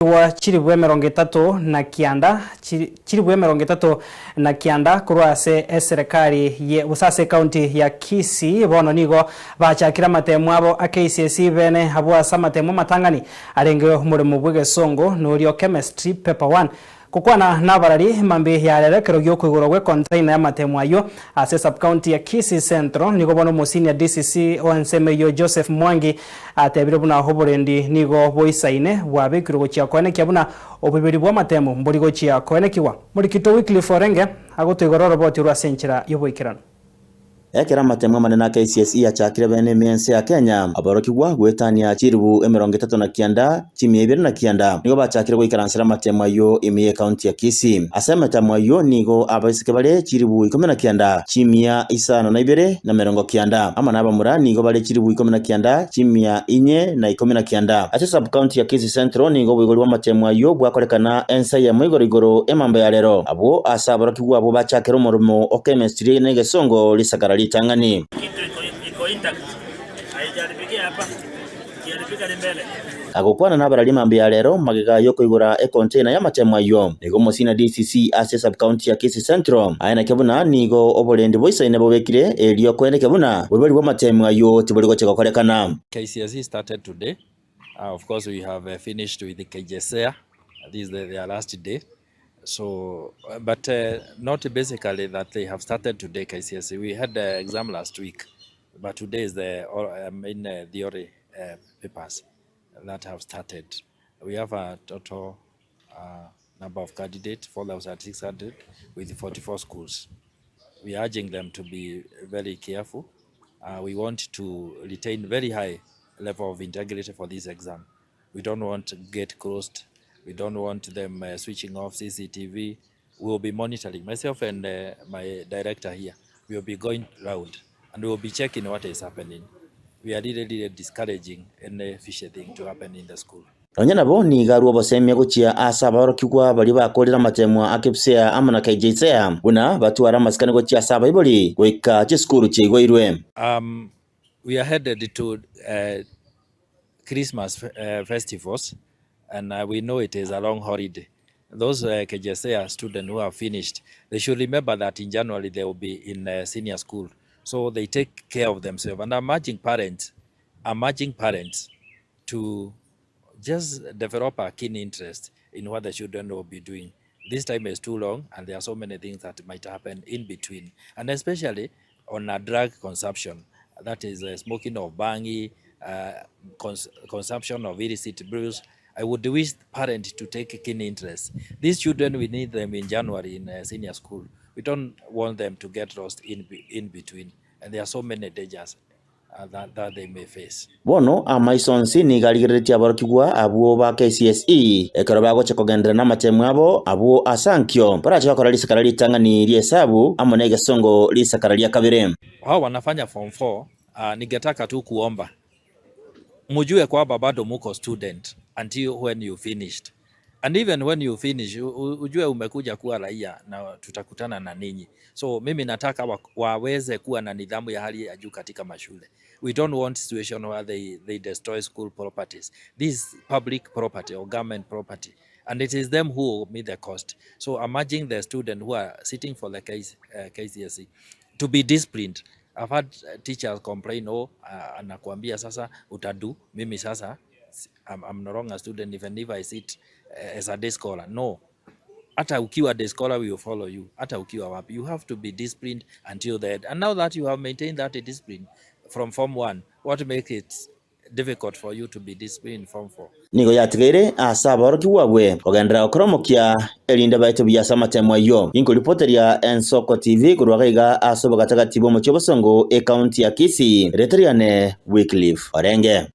Aborokigwa chilifu 39 chilifu 39 korwa ase eserekari ye gose ase ekaunti ya Kisii bono nigo bachakire amatemo abo a KCSE bene abwo ase amatemo amatang'ani arenge omoremo bw'egesongo noria o Chemistry Paper One. Gokwana nabarari mambia ya rero ekero giokoigorwa gwe container y'amatemo ayio ase sub-county ya Kisii Central, nigo bono omosenior DCC o ensemo eyio Joseph Mwangi atebire buna oborendi nigo boisaine bwabekirwe gochia koenekia buna oboiberi bw'amatemo mbori gochia koenekigwa. Morikito Wycliffe Orenge agotoigora oroboti orwo ase enchera y'oboikeranu. Ekero amatemo amanene a KCSE achakire bene ime ense ya Kenya, aborokigwa goetania chilifu 39, chimia ibere na kianda, nigo bachakire goikaransera amatemo ayio ime y'ecounty ya Kisii. Ase amatemo ayio nigo abaiseke bare chilifu 19, chimia isano na ibere na 90, amo nabamura nigo bare chilifu 19, chimia inye na 19. Ase sub-county ya Kisii Central nigo oboigori bw'amatemo ayio bwakorekana ensa eyemo igoro igoro emambia ya rero. Abwo ase aborokigwa abwo bachakera omoremo o chemistry na egesongo risakara ritang'ani. Agokwana nabarari mambia ya rero magega y'okoigora econtainer y'amatemo ayio, nigo omosina DCC ase sub-county ya Kisii Central aeneke buna nigo oborendi boisaine bobekire erio koeneke buna boibori bw'amatemo ayio tibori gochia gokorekana. KCSE started today. Uh, of course we have uh, finished with the KJSEA. This is the, their last day. So, uh, but uh, not basically that they have started today KCSE. We had the exam last week, but today is the uh, main uh, theory uh, papers that have started. We have a total uh, number of candidates, 4,600 with 44 schools. We are urging them to be very careful. Uh, we want to retain very high level of integrity for this exam. We don't want gate closed. We don't want them uh, switching off CCTV. We will be monitoring. Myself and uh, my director here, we will be going round and we will be checking what is happening. We are really, really discouraging any fishy thing to happen in the school. Nonya nabo nigo arue obosemia gochia ase aborokigwa baria bakorire amateemwa a Kipsea amo na Kejeisea, buna batware amasikani gochia ase abaibori goika chisukuru chiaigoirwe. Um, we are headed to uh, Christmas uh, festivals and uh, we know it is a long holiday. Those uh, KJSEA students who have finished, they should remember that in January they will be in uh, senior school. So they take care of themselves. And I'm urging parents, I'm urging parents to just develop a keen interest in what the children will be doing. This time is too long and there are so many things that might happen in between. And especially on a drug consumption, that is uh, smoking of bangi, uh, cons consumption of illicit brews. I would wish parents to take a keen interest. These children, we need them in January in uh, senior school. We don't want them to get lost in, in between. And there are so many dangers uh, that, that they may face. Bono amaiso onsi nigo arigereretie aborokigwa abwo ba KCSE ekero bagochia kogenderera namatemu abo, abwo ase ankio barache gokora risakara ritang'ani ri'esabu amo negesongo risakara ria kabere. Hao wanafanya form 4. Uh, ningetaka tu kuomba mujue kwamba bado muko student until when you finished and even when you finish ujue umekuja kuwa raia na tutakutana na ninyi. So mimi nataka wa, waweze kuwa na nidhamu ya hali ya juu katika mashule. We don't want situation where they, they destroy school properties. This public property or government property and it is them who will meet the cost. So I'm urging the student who are sitting for the case, uh, KCSE to be disciplined. I've had teachers complain, oh, uh, anakuambia sasa utadu, mimi sasa I'm, I'm no longer a student even if I sit uh, as a day scholar. No. Hata ukiwa day scholar we will follow you. Hata ukiwa wapi. You have to be disciplined until the end. And now that you have maintained that discipline from form 1, what makes it difficult for you to be disciplined in form 4? Nigo yatigaire ase aborokigwa abwe kogenderera gokora omokia erinde baete buya ase amatemo ayio. Inkoripoteria Ensoko TV korwa iga iga ase obogatagati bw'omochie o Bosongo, ekaunti ya Kisii, erieta riane Wycliffe Orenge.